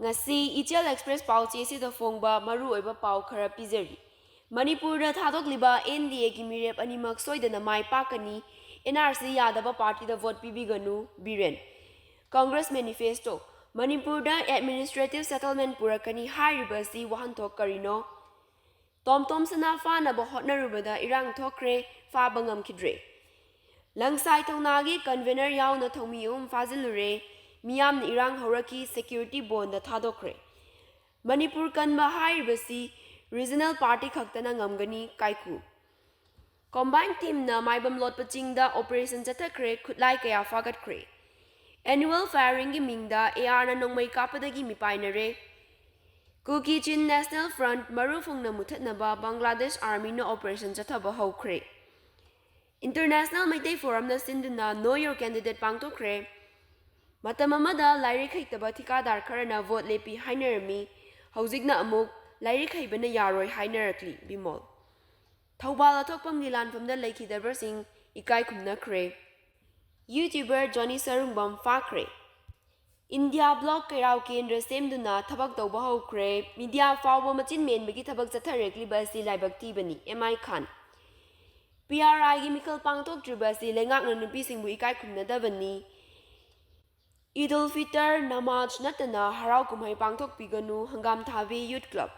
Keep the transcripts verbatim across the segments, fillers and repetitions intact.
ꯉꯁꯤ ꯏꯆꯦꯜ ꯑꯦꯛꯁꯄ꯭ꯔꯦꯁ ꯄꯥꯎꯆꯦꯁꯤꯗ ꯐꯣꯡꯕ ꯃꯔꯨꯑꯣꯏꯕ ꯄꯥꯎ ꯈꯔ ꯄꯤꯖꯔꯤ꯫ ꯃꯅꯤꯄꯨꯔꯗ ꯊꯥꯗꯣꯛꯂꯤꯕ ꯑꯦꯟ ꯗꯤ ꯑꯦꯒꯤ ꯃꯤꯔꯦꯞ ꯑꯅꯤꯃꯛ ꯁꯣꯏꯗꯅ ꯃꯥꯏ ꯄꯥꯛꯀꯅꯤ, ꯑꯦꯟ ꯑꯥꯔ ꯁꯤ ꯌꯥꯗꯕ ꯄꯥꯔꯇꯤꯗ ꯚꯣꯠ ꯄꯤꯕꯤꯒꯅꯨ, ꯕꯤꯔꯦꯟ꯫ ꯀꯪꯒ꯭ꯔꯦꯁ ꯃꯦꯅꯤꯐꯦꯁꯇꯣ, ꯃꯅꯤꯄꯨꯔꯗ ꯑꯦꯗꯃꯤꯅꯤꯁꯇ꯭ꯔꯦꯇꯤꯚ ꯁꯦꯇꯜꯃꯦꯟ ꯄꯨꯔꯛꯀꯅꯤ ꯍꯥꯏꯔꯤꯕ ꯑꯁꯤ ꯋꯥꯍꯟꯊꯣꯛ ꯀꯔꯤꯅꯣ? ꯇꯣꯝ ꯇꯣꯝ ꯁꯅꯥ ꯐꯥꯅꯕ ꯍꯣꯠꯅꯔꯨꯕꯗ ꯏꯔꯥꯡ ꯊꯣꯛꯈ꯭ꯔꯦ, ꯐꯥꯕ ꯉꯝꯈꯤꯗ꯭ꯔꯦ꯫ ꯂꯪꯁꯥꯏ ꯊꯧꯅꯥꯒꯤ ꯀꯟꯚꯦꯅꯔ ꯌꯥꯎꯅ ꯊꯧꯃꯤ ꯑꯍꯨꯝ ꯐꯥꯖꯤꯜꯂꯨꯔꯦ, ꯃꯤꯌꯥꯝꯅ ꯏꯔꯥꯡ ꯍꯧꯔꯛꯈꯤ, ꯁꯦꯀ꯭ꯌꯨꯔꯤꯇꯤ ꯕꯣꯟꯗ ꯊꯥꯗꯣꯛꯈ꯭ꯔꯦ꯫ ꯃꯅꯤꯄꯨꯔ ꯀꯟꯕ ꯍꯥꯏꯔꯤꯕꯁꯤ ꯔꯤꯖꯅꯦꯜ ꯄꯥꯔꯇꯤ ꯈꯛꯇꯅ ꯉꯝꯒꯅꯤ, ꯀꯥꯏꯀꯨ꯫ ꯀꯣꯝꯕꯥꯏꯟ ꯇꯤꯝꯅ ꯃꯥꯏꯕꯝ ꯂꯣꯠꯄ ꯆꯤꯡꯗ ꯑꯣꯄꯔꯦꯁꯟ ꯆꯠꯊꯈ꯭ꯔꯦ, ꯈꯨꯠꯂꯥꯏ ꯀꯌꯥ ꯐꯥꯒꯠꯈ꯭ꯔꯦ꯫ ꯑꯦꯅꯨꯋꯦꯜ ꯐꯥꯌꯔꯤꯡꯒꯤ ꯃꯤꯡꯗ ꯑꯦ ꯑꯥꯔꯅ ꯅꯣꯡꯃꯩ ꯀꯥꯞꯄꯗꯒꯤ ꯃꯤꯄꯥꯏꯅꯔꯦ꯫ ꯀꯨꯀꯤ ꯆꯤꯟ ꯅꯦꯁꯅꯦꯜ ꯐ꯭ꯔꯟꯠ ꯃꯔꯨ ꯐꯨꯡꯅ ꯃꯨꯊꯠꯅꯕ ꯕꯪꯒ꯭ꯂꯥꯗꯦꯁ ꯑꯥꯔꯃꯤꯅ ꯑꯣꯄꯔꯦꯁꯟ ꯆꯠꯊꯕ ꯍꯧꯈ꯭ꯔꯦ꯫ ꯏꯟꯇꯔꯅꯦꯁꯅꯦꯜ ꯃꯩꯇꯩ ꯐꯣꯔꯝꯅ ꯁꯤꯟꯗꯨꯅ Know Your Candidate ꯄꯥꯡꯊꯣꯛꯈ꯭ꯔꯦ꯫ ꯃꯇꯝ ꯑꯃꯗ ꯂꯥꯏꯔꯤꯛ ꯍꯩꯇꯕ ꯊꯤꯀꯥꯗꯥꯔ ꯈꯔꯅ ꯚꯣꯠ ꯂꯦꯞꯄꯤ ꯍꯥꯏꯅꯔꯝꯃꯤ, ꯍꯧꯖꯤꯛꯅ ꯑꯃꯨꯛ ꯂꯥꯏꯔꯤꯛ ꯍꯩꯕꯅ ꯌꯥꯔꯣꯏ ꯍꯥꯏꯅꯔꯛꯂꯤ, ꯕꯤꯃꯣꯜ꯫ ꯊꯧꯕꯥꯜ ꯑꯊꯣꯛꯄꯝꯒꯤ ꯂꯥꯟꯐꯝꯗ ꯂꯩꯈꯤꯗꯕꯁꯤꯡ ꯏꯀꯥꯏ ꯈꯨꯝꯅꯈ꯭ꯔꯦ꯫ ꯌꯨꯇ꯭ꯌꯨꯕꯔ ꯖꯣꯅꯤ ꯁꯔꯨꯡꯕꯝ ꯐꯥꯈ꯭ꯔꯦ꯫ ꯏꯟꯗꯤꯌꯥ ꯕ꯭ꯂꯣꯛ ꯀꯩꯔꯥꯎ ꯀꯦꯟꯗ꯭ꯔ ꯁꯦꯝꯗꯨꯅ ꯊꯕꯛ ꯇꯧꯕ ꯍꯧꯈ꯭ꯔꯦ꯫ ꯃꯤꯗꯤꯌꯥ ꯐꯥꯎꯕ ꯃꯆꯤꯟ ꯃꯦꯟꯕꯒꯤ ꯊꯕꯛ ꯆꯠꯊꯔꯛꯂꯤꯕ ꯑꯁꯤ ꯂꯥꯏꯕꯛ ꯊꯤꯕꯅꯤ, ꯑꯦꯝ ꯑꯥꯏ ꯈꯥꯟ꯫ ꯄꯤ ꯑꯥꯔ ꯑꯥꯏꯒꯤ ꯃꯤꯈꯜ ꯄꯥꯡꯊꯣꯛꯇ꯭ꯔꯤꯕ ꯑꯁꯤ ꯂꯩꯉꯥꯛꯅ ꯅꯨꯄꯤꯁꯤꯡꯕꯨ ꯏꯀꯥꯏ ꯈꯨꯝꯅꯗꯕꯅꯤ꯫ ꯏꯗꯨꯜ ꯐꯤꯇꯔ, ꯅꯃꯥꯖ ꯅꯠꯇꯅ ꯍꯔꯥꯎ ꯀꯨꯝꯍꯩ ꯄꯥꯡꯊꯣꯛꯄꯤꯒꯅꯨ, ꯍꯪꯒꯥꯝ ꯊꯥꯕꯤ ꯌꯨꯠ ꯀ꯭ꯂꯕ꯫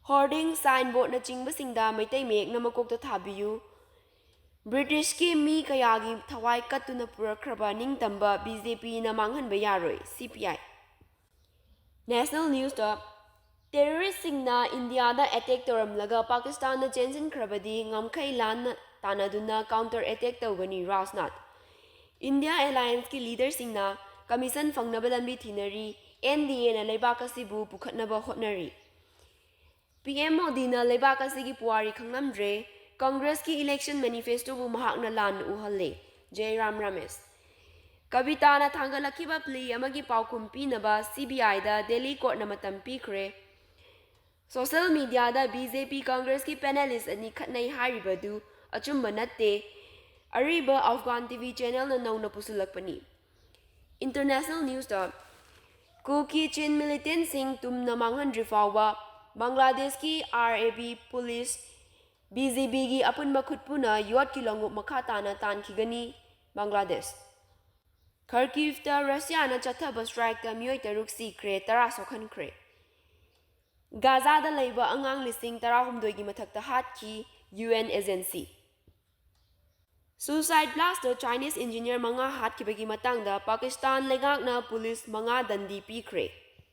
ꯍꯣꯔꯗꯤꯡ, ꯁꯥꯏꯟꯕꯣꯔꯗꯅꯆꯤꯡꯕꯁꯤꯡꯗ ꯃꯩꯇꯩ ꯃꯌꯦꯛꯅ ꯃꯀꯣꯛꯇ ꯊꯥꯕꯤꯌꯨ꯫ ꯕ꯭ꯔꯤꯇꯤꯁꯀꯤ ꯃꯤ ꯀꯌꯥꯒꯤ ꯊꯋꯥꯏ ꯀꯠꯇꯨꯅ ꯄꯨꯔꯛꯈ꯭ꯔꯕ ꯅꯤꯡꯇꯝꯕ ꯕꯤ ꯖꯦ ꯄꯤꯅ ꯃꯥꯡꯍꯟꯕ ꯌꯥꯔꯣꯏ, ꯁꯤ ꯄꯤ ꯑꯥꯏ꯫ ꯅꯦꯁꯅꯦꯜ ꯅ꯭ꯌꯨꯁꯇ, ꯇꯦꯔꯣꯔꯤꯁꯁꯤꯡꯅ ꯏꯟꯗꯤꯌꯥꯗ ꯑꯦꯇꯦꯛ ꯇꯧꯔꯝꯂꯒ ꯄꯥꯀꯤꯁꯇꯥꯟꯗ ꯆꯦꯟꯁꯤꯟꯈ꯭ꯔꯕꯗꯤ ꯉꯝꯈꯩ ꯂꯥꯟꯅ ꯇꯥꯟꯅꯗꯨꯅ ꯀꯥꯎꯟꯇꯔ ꯑꯦꯇꯦꯛ ꯇꯧꯒꯅꯤ, ꯔꯥꯖꯅꯥꯊ꯫ ꯏꯟꯗꯤꯌꯥ ꯑꯦꯂꯥꯌꯟꯁꯀꯤ ꯂꯤꯗꯔꯁꯤꯡꯅ ꯀꯃꯤꯁꯟ ꯐꯪꯅꯕ ꯂꯝꯕꯤ ꯊꯤꯅꯔꯤ, ꯑꯦꯟ ꯗꯤ ꯑꯦꯅ ꯂꯩꯕꯥꯛ ꯑꯁꯤꯕꯨ ꯄꯨꯈꯠꯅꯕ ꯍꯣꯠꯅꯔꯤ꯫ ꯄꯤ ꯑꯦꯝ ꯃꯣꯗꯤꯅ ꯂꯩꯕꯥꯛ ꯑꯁꯤꯒꯤ ꯄꯨꯋꯥꯔꯤ ꯈꯪꯂꯝꯗ꯭ꯔꯦ, ꯀꯪꯒ꯭ꯔꯦꯁꯀꯤ ꯏꯂꯦꯛꯁꯟ ꯃꯦꯅꯤꯐꯦꯁꯇꯣꯕꯨ ꯃꯍꯥꯛꯅ ꯂꯥꯟꯅ ꯎꯍꯜꯂꯦ, ꯖꯌꯔꯥꯝ ꯔꯃꯦꯁ꯫ ꯀꯕꯤꯇꯥꯅ ꯊꯥꯡꯒꯠꯂꯛꯈꯤꯕ ꯄ꯭ꯂꯤ ꯑꯃꯒꯤ ꯄꯥꯎꯈꯨꯝ ꯄꯤꯅꯕ ꯁꯤ ꯕꯤ ꯑꯥꯏꯗ ꯗꯦꯜꯂꯤ ꯀꯣꯔꯠꯅ ꯃꯇꯝ ꯄꯤꯈ꯭ꯔꯦ꯫ ꯁꯣꯁꯦꯜ ꯃꯤꯗꯤꯌꯥꯗ ꯕꯤ ꯖꯦ ꯄꯤ ꯀꯪꯒ꯭ꯔꯦꯁꯀꯤ ꯄꯦꯅꯦꯂꯤꯁ ꯑꯅꯤ ꯈꯠꯅꯩ ꯍꯥꯏꯔꯤꯕꯗꯨ ꯑꯆꯨꯝꯕ ꯅꯠꯇꯦ, ꯑꯔꯤꯕ ꯑꯐꯒꯥꯟ ꯇꯤ ꯚꯤ ꯆꯦꯅꯦꯜꯅ ꯅꯧꯅ ꯄꯨꯁꯤꯜꯂꯛꯄꯅꯤ꯫ ꯏꯟꯇꯔꯅꯦꯁꯅꯦꯜ ꯅ꯭ꯌꯨꯁꯇ, ꯀꯨꯀꯤ ꯆꯤꯟ ꯃꯤꯂꯤꯇꯦꯟꯁꯤꯡ ꯇꯨꯝꯅ ꯃꯥꯡꯍꯟꯗ꯭ꯔꯤ ꯐꯥꯎꯕ ꯕꯪꯒ꯭ꯂꯥꯗꯦꯁꯀꯤ R A B police, B G ꯕꯤꯒꯤ ꯑꯄꯨꯟꯕ ꯈꯨꯠꯄꯨꯅ ꯌꯣꯠꯀꯤ ꯂꯣꯡꯎꯞ ꯃꯈꯥ ꯇꯥꯅ ꯇꯥꯟꯈꯤꯒꯅꯤ꯫ ꯕꯪꯒ꯭ꯂꯥꯗꯦꯁ꯫ ꯈꯔꯀꯤꯚꯇ ꯔꯁꯤꯌꯥꯅ ꯆꯠꯊꯕ ꯁ꯭ꯇ꯭ꯔꯥꯏꯛꯇ ꯃꯤꯑꯣꯏ ꯇꯔꯨꯛ ꯁꯤꯈ꯭ꯔꯦ, ꯇꯔꯥ ꯁꯣꯛꯍꯟꯈ꯭ꯔꯦ꯫ ꯒꯥꯖꯥꯗ ꯂꯩꯕ ꯑꯉꯥꯡ ꯂꯤꯁꯤꯡ ꯇꯔꯥꯍꯨꯝꯗꯣꯏꯒꯤ ꯃꯊꯛꯇ ꯍꯥꯠꯈꯤ, U N agency. Suicide blast Chinese engineer ꯃꯉꯥ ꯍꯥꯠꯈꯤꯕꯒꯤ ꯃꯇꯥꯡꯗ ꯄꯥꯀꯤꯁꯇꯥꯟ ꯂꯩꯉꯥꯛꯅ ꯄꯨꯂꯤꯁ ꯃꯉꯥ ꯗꯟꯗꯤ ꯄꯤꯈ꯭ꯔꯦ꯫